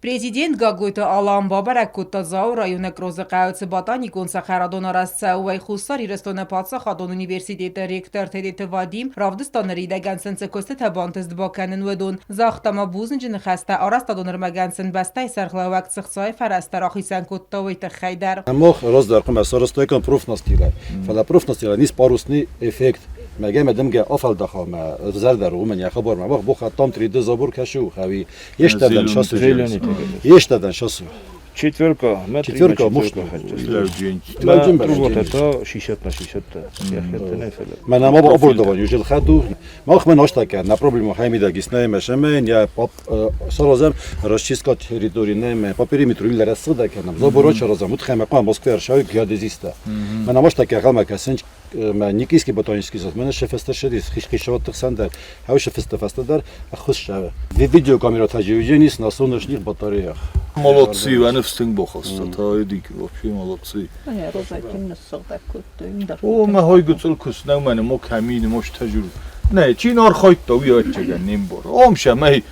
Президент Гаглойты Алан бабӕрӕг кодта Дзауы районы Кърозы хъӕуы цы ботаникон цӕхӕрадон арӕзт цӕуы, Хуссар Ирыстоны паддзахадон университеты ректор Тедеты Вадим равдыста ныридӕгӕн сын цы куыстытӕ бантыст бакӕнын, уыдон. Загъта ма бузныджы ныхӕстӕ арӕзтадон ӕрмӕгӕн сын бӕстӕйы сӕргълӕууӕг цы хцайы фӕрӕзтӕ рахицӕн кодта, уый тыххӕй дӕр. Мах раздӕр хъуамӕ сарӕзтаиккам профнастилӕ, фӕлӕ профнастилӕн ис парусный эффект. Мӕгӕ дымгӕ афӕлдаха мӕ ӕвзӕрдӕр уымӕн йӕ хабармӕ мах бохаттам 3D забор кӕсы хӕви Естӕдӕн шасу. Естӕдӕн шасу. Четверка. Четверка, может. Лауджин. Это 60 на 60. Мӕнӕ ма оборудование уже хаду. Мах мен оштака на проблему хаймида гиснаем шемен я саразам расчистка территории не по периметру или рассуда кенам. Забор чаразам утхема кам Москва шай геодезиста. Мӕнӕ моштака гама касен мӕ Никийский ботанический сад, мӕнӕ шефестер хишхишот сандер, хау шефесте фестер ӕххуыс Видеокамера тажиудженис на солнечных батареях. Молодцы, ӕнӕфс тынг бахаста, та Эдик вообще молодцы. О, мӕ хой гыцъыл куыст нӕу мӕнӕ мо кӕмины, мо стӕжур. Нӕ, чи архайдта, уый ӕвӕццӕгӕн не мбары. Ом сӕм ӕй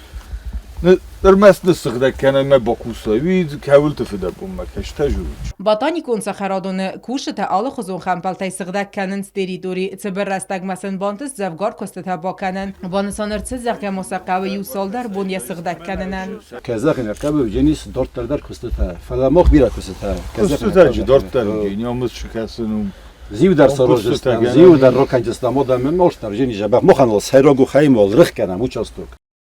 ӕрмӕст ныссыгъдӕг кӕнӕм мӕ бакусай, уый кӕуылты фыдӕбонмӕ кӕстӕжур. Ботаникон цӕхӕрадоны кусджытӕ алыхуызон хӕмпӕлтӕй сыгъдӕг кӕнынц территори. Цыбыр рӕстӕгмӕ сын бантыст дзӕвгар куыстытӕ бакӕнын. Банысан ӕрцыд, зӕгъгӕ ма сӕ хъӕуы иу цалдӕр бон йӕ сыгъдӕг кӕнынӕн. Кӕй хъӕуы, уыдзӕнис дарддӕр дӕр куыстытӕ, фӕлӕ мах бирӕ куыстытӕ. Куыстытӕ дарддӕр уыди, ӕмӕ кӕсын у. Зиу дӕр сараздзыстӕм, зиу дӕр ракӕндзыстӕм адӕмы, мах дӕр зӕбӕх махӕн сӕйраг у хаймол, рых кӕнӕм участок.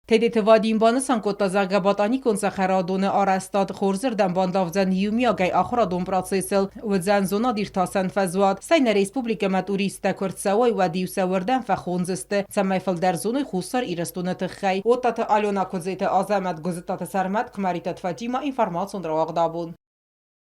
Тедеты Вадим банысан кодта, зӕгъгӕ, ботаникон цӕхӕрадоны арӕзтад хорзырдӕм бандавдзӕн иумиагӕй ахуырадон процессыл, уыдзӕн зонад-иртасӕн фӕзуат, стӕй нӕ республикӕмӕ туристтӕ куы рцӕуой, уӕд-иу сӕ уырдӕм фӕхондзысты, цӕмӕй фылдӕр зоной Хуссар Ирыстоны тыххӕй. Оттаты Алена, Куыдзеты Азӕмӕт, Гуызыттаты Сӕрмӕт, Куымӕридтаты Фатимӕ, информацион рауагъд абон.